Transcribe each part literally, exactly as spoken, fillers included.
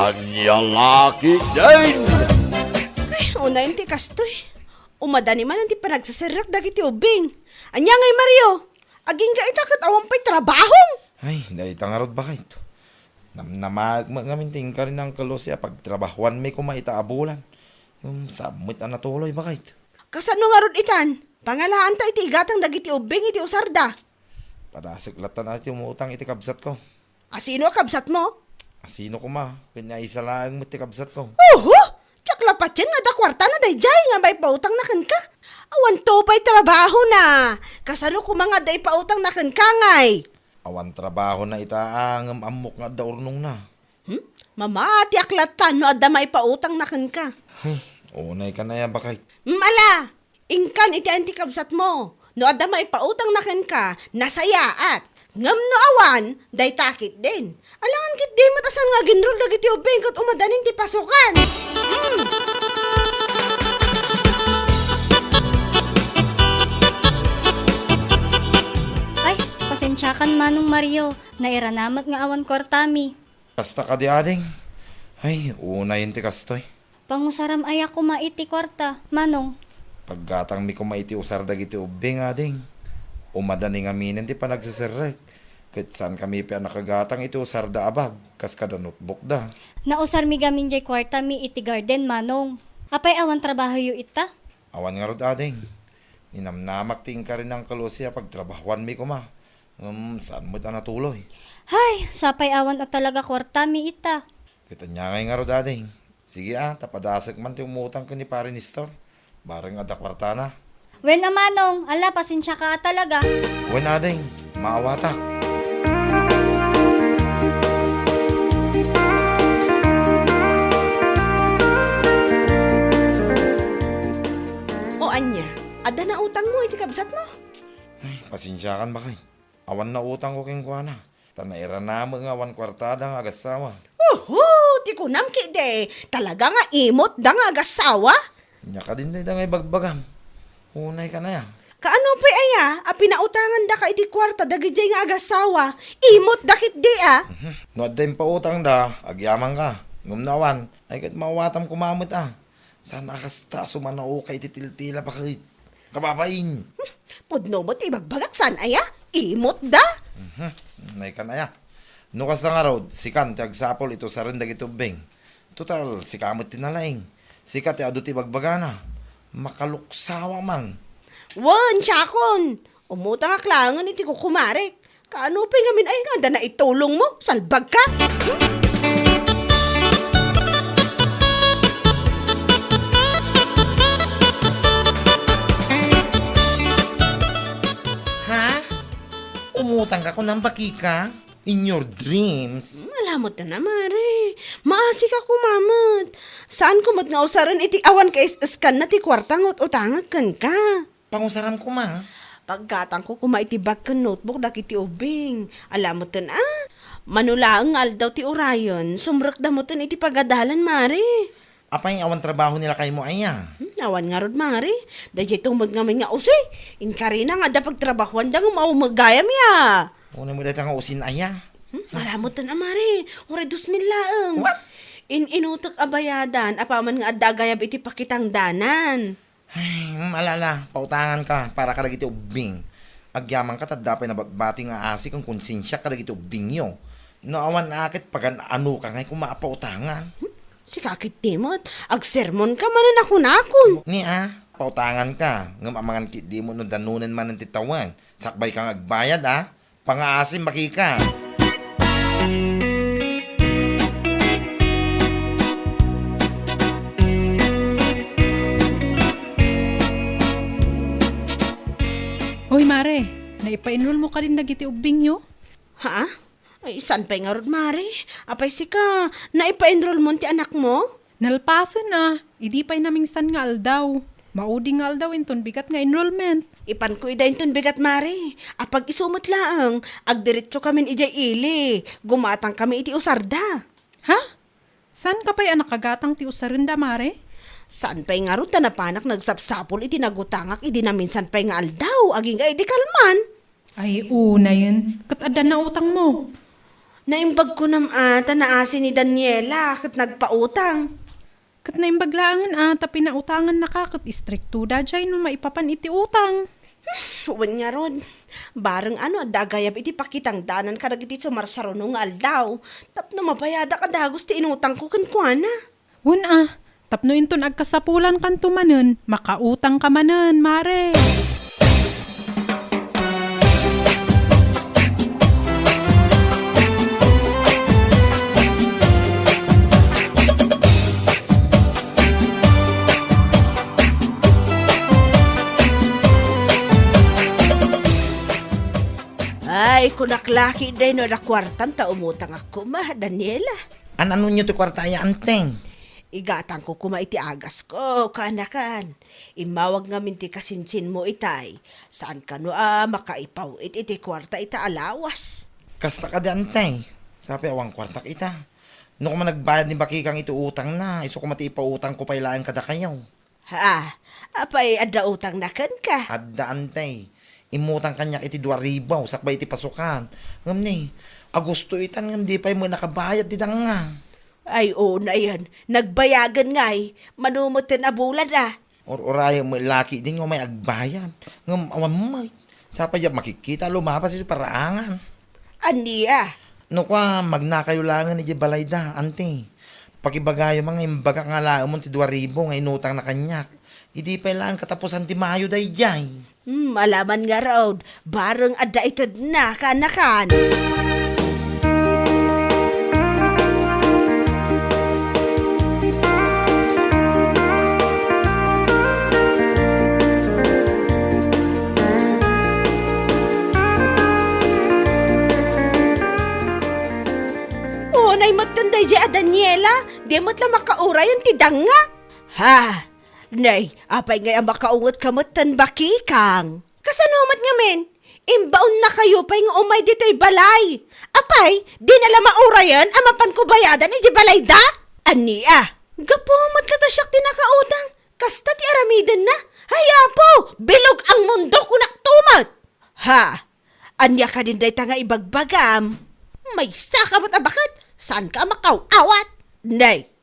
Ania la ketdin? Ay, unayen ti kastoy. Umadani manen ti panagseserrek dagiti ubbing. Ania ngay, Mario? Agingga ita ket awan pay trabahom? Ay, dayta ngarud, baket. Namnamaek met ngamin ti inkari ni Uncle Jose a pagtrabahuanmi koma ita a bulan. Ngem saan met a natuloy, baket. Kasano ngarud itan? Pangalaanta iti igatang dagiti ubbing iti usarda. Padasek latta ti umutang iti kabsatko. Asino a kabsatmo? Asino koma? Ken ni Aisa laeng met ti kabsatko. Oho! Diak la patien nga adda kuartana daydiay nga maipautangna kenka. Awanto pay trabahona. Kasano koma nga adda ipautangna kenka ngay? Awan trabahona ita a ngem ammok nga adda urnongna. Hmm? Mamatiak latta no adda maipautangna kenka. Ay, unay ka na ya, baket. Hmm, ala! Inkan iti ayan ti kabsatmo. No adda maipautangna kenka, nasayaat. Ngem no awan, dayta ketdin. Alangan ketdi met a saan nga aginrol dagiti ubbing ket umadanin ti pasokan. Hmm. Ay, pasensiakan, Manong Mario. Nairanamek nga awan kuartami. Kasta kadi, ading? Ay, unayen ti kastoy. Pangusaram aya koma iti kuarta, Manong? Paggatangmi koma iti usar dagiti ubbing, ading. Umadani ngaminen ti panagseserrek. Ket saankami pay a nakagatang iti usarda a bag, kas kada notebookda. Nausarmi gamin jay kuartami iti garden, Manong. Apay awan trabahoyo ita? Awan ngarud, ading. Ninamnamak ti inkari ni Uncle Jose a pagtrabahuanmi koma. Ngem saan met a natuloy. Hay, sapay awan a talaga kuartami ita. Ket ania ngay ngarud, ading? Sige a, ta padasek man ti umutang ken ni Pare Nestor. Bareng adda kuartana. Wen a, Manong, ala, pasensiaka a talaga. Wen, ading, maawatak. O ania, adda nautangmo iti kabsatmo? Ay, pasensiakan, baket. Awan nautangko kenkuana. Ta nairanamek nga awan kuartada nga agassawa. Oho! Ti kunam ketdi, talaga nga imotda nga agassawa? Ania kadin dayta nga ibagbagam? Unay ka na ya. Kaano pay aya a pinautangandaka iti kuarta dagidiay nga agassawa? Imotda ketdi a. Mhm. No adda impautangda, agyamanka. Ngem no awan, ay ket maawatam koma met a. Saan a kasta a sumanaoka iti tiltila, baket. Kababain! Pudno met ti ibagbagak, saan aya? Imotda? Mhm. Nay kan aya. No kasta ngarud, sikan ti agsapul iti usaren dagiti ubbing. Total, sika met ti nalaing. Sika ti adu ti ibagbagana. Makaluksawa man. Wen, siakon! Umutangak laengen iti kukumarek. Kaano pay ngamin ay nga adda naitulongmo? Salbagka! Ha? Umutang ka kunam, bakika? In your dreams? Hmm, ala met a, mare. Maasika koma met. Saan ko met nga usaren iti awan kaes-eskanna ti kuarta nga ut-utangek kenka. Pangusaram koma. Paggatangko koma iti bag ken notebook dagiti ubbing. Ala meten a. Mano laeng nga aldaw ti urayen, sumrekda meten iti pagadalan, mare. Apay, awan trabaho ni lakaymo aya? Hmm, awan ngarud, mare. Daydiay tumeng ngamin nga usi. Inkarina nga adda pagtrabahoanda ngem awan met gayam ya. Unay mo dayta nga usin aya? Hmm, ala meten a, mare. Uray dos mil laeng. What? In-inutek a bayadan, apaman nga adda agayab iti pakitangdanan. Ay, mm, ala, ala, pautangan ka para kadagiti ubbing. Agyaman ka, ta adda pay nabatbati nga asi ken konsensia kadagiti ubbingyo. No awan a ket pagan-ano ka ngay koma a pautangan. Hmm? Sika ketdi met, agsermon ka manen a kunakon. Ni a, pautangan ka, ngem amangan ketdi met no danonen manen ti tawen, sakbay ka nga agbayad a. Pangaasim, bakika. Hoy, mare, naipa-enroll mo kadin dagiti ubbingyo? Ha? Ay, saan pay ngarud, mare? Apay sika, naipa-enroll mon ti anakmo? Nalpasen a, idi pay namingsan nga aldaw. Maudi nga aldaw inton bigat nga enrollment. Ipanko ida inton bigat, mare. Apag-isu met laeng, agdiretso kamin idiay ili. Gumatang kami iti usarda. Ha? Saan ka pay a nakagatang ti usarenda, mare? Saan pay ngarud ta napanak nagsapsapul iti nagutangak idi naminsan pay nga aldaw, agingga idi kalman? Ay, unayen, ket adda nautangmo. Naimbag kunam a ta naasi ni Daniela ket nagpautang. Ket naimbag laengen a ta pinautangannaka ket istrikto daydiay no maipapan iti utang. Wen ngarud, bareng no adda agayab iti pakitangdanan kadagiti sumarsaruno nga aldaw tapno mabayadak a dagus ti inutangko kenkuana. Wen a, tapno inton agkasapulankanto manen, makautangka manen, Mare. Ay, kunak laki, day no adda kuartam ta umutangak koma, Daniela. An-anonyo ti kuarta aya, Ante? Igatangko koma iti agasko, kaanakan. Immawag ngamin ti kasinsinmo itay. Saan kano a makaipaw-it iti kuarta ita a lawas? Kasta kadi, Ante. Sapay awan kuartak ita. No koma nagbayad ni bakikang iti utangna, isu koma ti ipautangko pay laeng kadakayo. Ha? Apay, adda utangna kenka? Adda, Ante. Immutang kaniak iti dua ribu sakbay iti pasukan. Ngem ni, Agosto itan ngem di pay met nakabayad ti danga. Ay, unayen. Nagbayagen ngay. Mano metten a bulan a? Ur-urayem met laki din nga umay agbayad. Ngem awan met. Sapay diak makikita a lumabas iti paraangan. Ania? No kua, magnakayo laengen idiay balayda, Ante. Pakibagayo man nga imbagak nga alaemon ti dua ribu nga inutangna kaniak. Idi pay laeng katapusan ti Mayo daydiay. Hmm, alaman ngarud, bareng adda itedna, kaanakan. Unay metten daydiay a Daniela, di met la makaurayen ti danga. Ha? Nay, apay ngay a makaungetka metten, bakikang? Kasano met ngamin? Imbaonnakayo pay nga umay ditoy balay. Apay, dina la maurayen a mapanko bayadan idiay balayda? Ania? Gapu met la ta siak ti nakautang. Kasta ti aramidenna. Ay, Apo, bilog ang mundo, kunakto met. Ha? Ania kadin dayta nga ibagbagam? Maysaka met a baket, saanka a makaw-awat? Nay,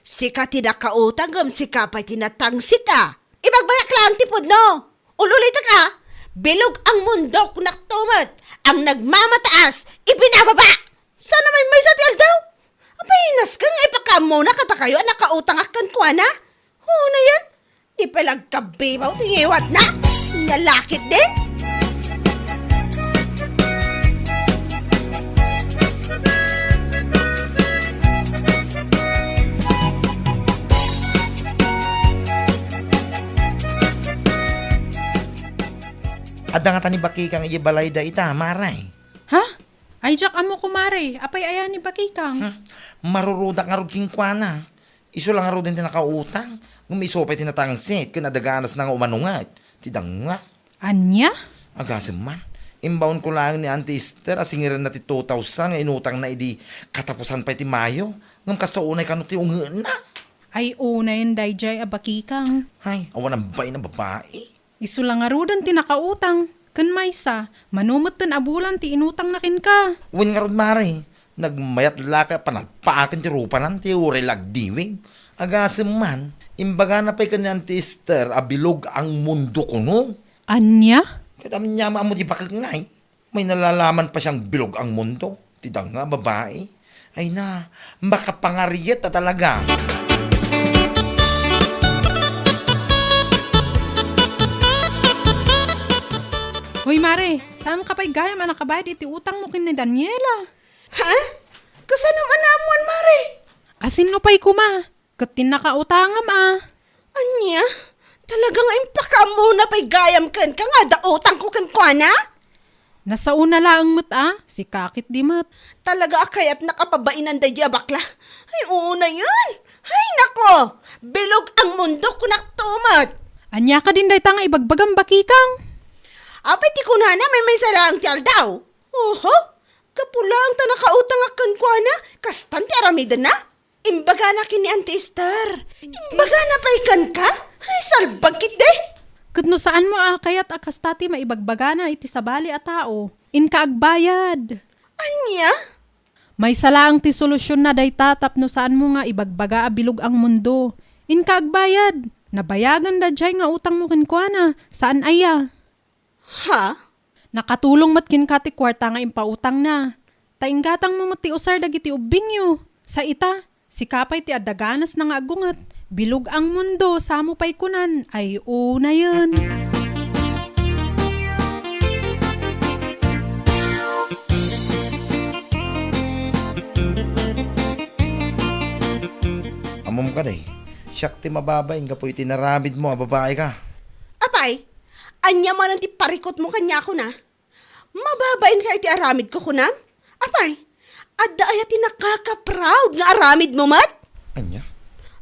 sika ti nakautang ngem sika pay ti natangsit a. Ibagbagak laeng ti pudno. Ululitek a, bilog ang mundo, kunakto met, ang nagmamataas, ibinababa. Saan a maymaysa ti aldaw? Apay, nasken nga ipakaammona kadakayo a nakautangak kenkuana? Unayen, di pay la agkabibaw ti ngiwatna. Nalakit din. Adda ngata ni bakikang idiay balayda ita, Mare. Ha? Ay, diak ammo, kumare. Apay aya ni bakikang? Hmm. Marurudak ngarud kenkuana. Isu la ngaruden ti nakautang, ngem isu pay ti natangsit ken adda ganasna nga umanunget ti danga. Ania? Agasem man, imbaonko laeng ni Auntie Esther a singirenna ti two thousand nga inutangna idi katapusan pay ti Mayo, ngem kasta unay kano ti ungetna. Ay, unayen daydiay a bakikang. Ay, awan a bain a babai. Isu la ngaruden ti nakautang. Ken maysa, mano metten a bulan ti inutangna kenka? Wen ngarud, mare, nagmayat la ket panagpaaken ti rupanan ti uray la agdiwig. Agasem man, imbagana pay ken ni Auntie Esther a bilog ang mundo kuno. Ania? Ket ania nga ammo ti bakek ngay? May nalalaman pa siang bilog ang mundo. Ti danga a babai. Ay na, makapangariet a talaga. Hoy, mare, saanka pay gayam a nakabayad iti utangmo ken ni Daniela? Ha? Kasano man ammuan, mare? Asinno pay koma? Ket ti nakautangam a. Ania? Talaga nga impakaammona pay gayam kenka nga adda utangko kenkuana? Nasaona laeng met a, sika ket di met. Talaga a kayatnak a pabainan daydi a bakla. Ay, unayen. Ay, nako! Bilog ang mundo, kunak to met. Ania kadin dayta nga ibagbagam, bakikang? Apay ti kunana, maymaysa laeng ti aldaw. Oho, gapu laeng ta nakautangak kenkuana, kastan ti aramidenna. Imbagana ken ni Auntie Esther. Imbagana pay kenka? Ay, salbag ketdi. Ket no saanmo a kayat a kasta ti maibagbagana iti sabali a tao, inka agbayad. Ania? Maysa laeng ti solusionna dayta tapno saanmo nga ibagbaga a bilog ang mundo. Inka agbayad. Nabayagan daydiay nga utangmo kenkuana. Saan aya? Ha? Nakatulong met kenka ti kuarta nga impautangna. Ta inggatangmo met ti usar dagiti ubbingyo. Sa ita, sika pay ti adda ganasna nga agunget. Bilog ang mundo, samo pay kunan, ay unayen. Ammom kadi, siak ti mababain gapu iti naramidmo a babaika. Apay, ania manen ti parikutmo kaniakon a? Mababainka iti aramidko, kunam? Apay, adda aya ti nakaka-proud nga aramidmo met? Ania?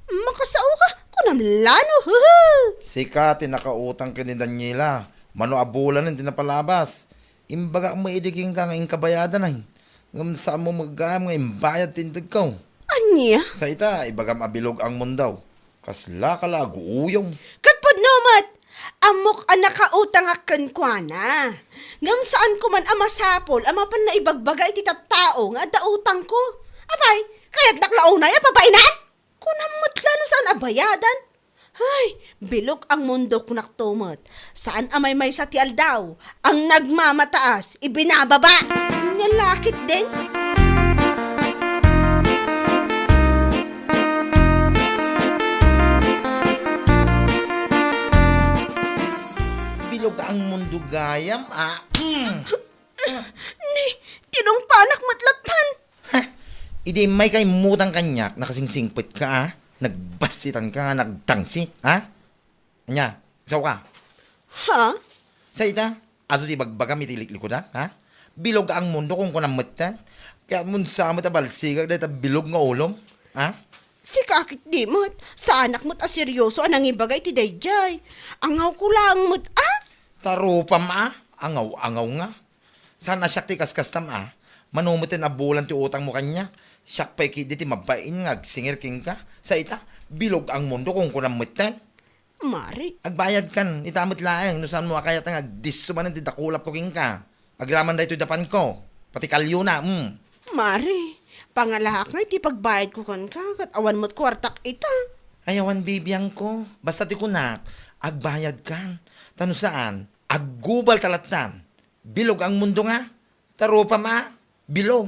Makasaoka, kunam la no, huhu! Sika ti nakautang ken ni Daniela. Mano a bulanen ti napalabas. Imbagak met idi kenka nga inka bayadanen. Ngem saanmo met gayam nga imbayad ti intedko. Ania? Sa ita, ibagam a bilog ang mundo. Kaslaka la aguuyong. Ket pudno met! Ammok a nakautangak kenkuana. Ngem saanko man a masapul a mapanna ibagbaga iti tattao nga adda utangko. Apay, kayatnak la unay a pabainan? Kunam met la no saan a bayadan. Ay, bilog ang mundo, kunakto met. Saan a maymaysa ti aldaw, ang nagmamataas, ibinababa. Ania la ketdin? Bilog ang mundo gayam, ah. Mm. Ni, tinungpanak met lattan. Ha? Idi immayka immutang kaniak, nakasingsingpetka, a? Nagbasitanka nga nagtangsit, a? Ania, saoka? Ha? Sa ita, adu ti ibagbagam iti liklikudan, ha? Bilog ang mundo, kunkunam metten. Kayatmo sa met a balsigak dayta bilog nga ulom, ha? Sika ketdi met, saanak met a serioso a nangibaga iti daydiay. Angawko laeng met, a? Ta rupam, a? Angaw-angaw nga. Saan a siak ti kaskastam, a? Mano metten a bulan ti utangmo kaniak. Siak pay ketdi ti mabain nga agsingir kenka. Sa ita, bilog ang mundo, kunkunam metten. Mari. Agbayadkan, ita met laeng, no saanmo a kayat nga agdisso manen ti dakulapko kenka. Agraman daytoy dapanko, pati kaliona, mm. Mari, pangalaak nga iti pagbayadko kenka, ket awan met kuartak ita. Ay, awan bibiangko. Basta ti kunak, agbayadkan. Ta no saan, aggubal ta lattan. Bilog ang mundo nga. Ta rupam a, bilog.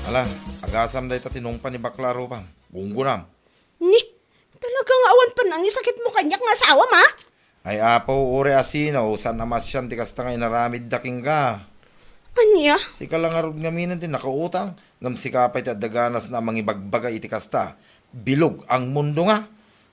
Ala, agasam dayta tinungpa ni bakla a rupam. Gunggunam. Ni, talaga nga awan pay nangisakitmo kaniak nga asawam, a? Ay, Apo, uray asino, saan a masian ti kasta nga inaramidda kenka. Ania? Sika la ngarud ngamin ti nakautang, ngem sika pay ti adda ganasna a mangibagbaga iti kasta. Bilog ang mundo nga.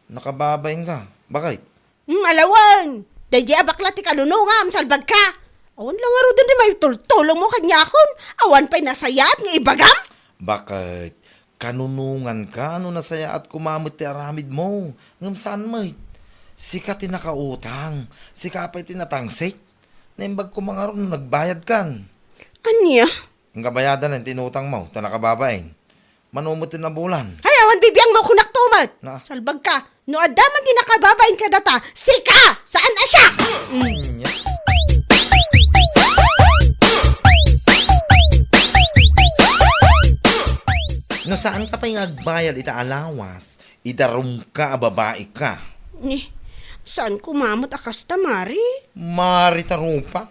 Nakababainka. Bakit? Hmm, alawan! Daydiay a bakla ti kanunongam, salbagka! Awan la ngaruden ti maitultulongmo kaniakon. Awan pay nasayaat nga ibagam? Bakit? Kanunonganka no nasayaat koma met ti aramidmo, ngem saan met. Sika ti nakautang, sika pay ti natangsit. Naimbag koma ngarud no nagbayadkan. Ania? Inka bayadan ti inutangmo, ta nakababain. Mano met ti nabulan. Ay, awan bibiangmo, kunakto met. Na? Salbagka. No adda man ti nakababain kadata, sika! Saan a siak! Mm. No saanka pay nga agbayad ita a lawas, idarumka a babaika. Ni, saan koma met a kasta, Mari? Mari ta rupam.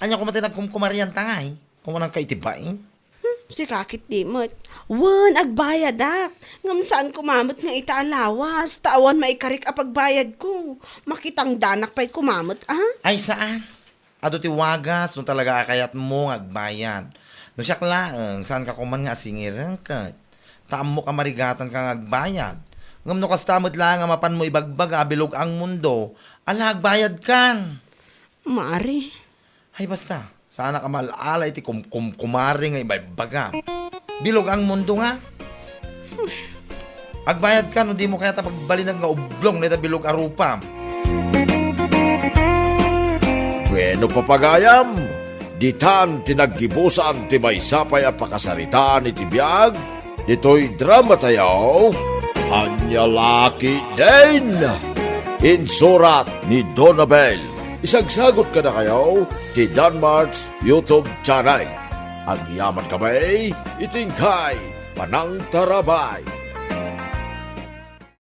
Ania koma ti nagkumkumarianta ngay? Awananka iti bain? Hmm, sika ketdi met. Wen, agbayadak. Ngem saan koma met nga ita a lawas, ta awan maikarik a pagbayadko. Makitangdanak pay koma met, a? Ay, saan. Adu ti wagas no talaga a kayatmo nga agbayad. No siak laeng, saanka koman nga asingiren ket. Ta ammok a marigatanka nga agbayad. Ngem no kasta met laeng a mapanmo ibagbaga a bilog ang mundo, ala, agbayadkan. Mari. Ay, basta, saanak a maal-ala iti kum-, kum-, kumare nga ibaybagam. Bilog ang mundo nga. Agbayadka no dimo kayat a pagbalinag nga ublong dayta bilog a rupam. Bueno, papagayam, ditan ti naggibusan ti maysa pay a pakasaritaan iti biag ditoy drama tayo. Ania la ketdin? Insurat ni Donabel. Isagsagut kadakayo ti Danmart's YouTube channel. Agyamankami iti inkay panangtarabay.